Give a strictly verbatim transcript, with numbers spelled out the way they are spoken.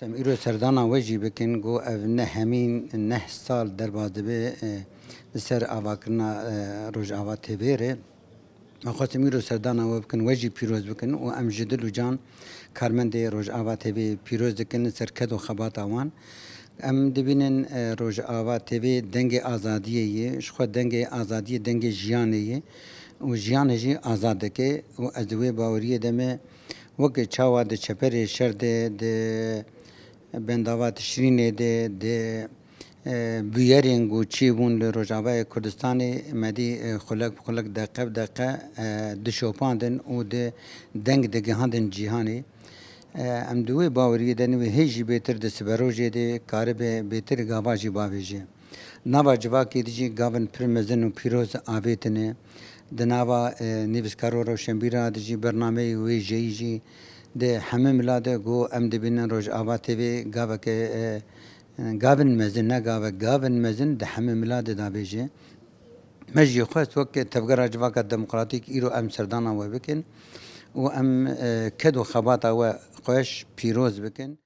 Em îro serdana we jî bikin, ku ev ne hemîn neh sal derbas dibe, e, li ser avakirina, e, Rojava T V re. Me xwestim îro serdana we bikin, we jî pîroz bikin û em ji dil û can karmendê Rojava T V pîroz dikin li ser ked û xebata wan. Em dibînin, e, Rojava T V dengê azadiyê ye, ji xwe dengê azadiyê, dengê jiyanê ye û jiyanê jî azad dike û ez di wê baweriyê de me weke çawa di çeperê şer de, di bendava Tişrînê de, di, e, bûyerên ku çêbûn li Rojavayê Kurdistanê me dî, e, xulek bi xulek, deqe bi deqe, e, dişopandin û di deng digihandin cîhanê. E, em di wê baweriyê de ne wê hê jî bêtir di siberojê de karibe bêtir gava jî bavêje. Nava civakê de jî gavin pir mezin û pîroz avêtine. Di nava, e, nivîskar û rewşenbîra de jî bernameyê wêjeyî jî di hemî mila de ku em dibînin Rojava T V gaveke, e, gavin mezin, ne gavek, gavin mezin di hemî mila de davêje. Me jî xwest wek Tevgera Civaka Demokratîk îro em serdana we bikin û em, e, ked û xebata we xweş pîroz bikin.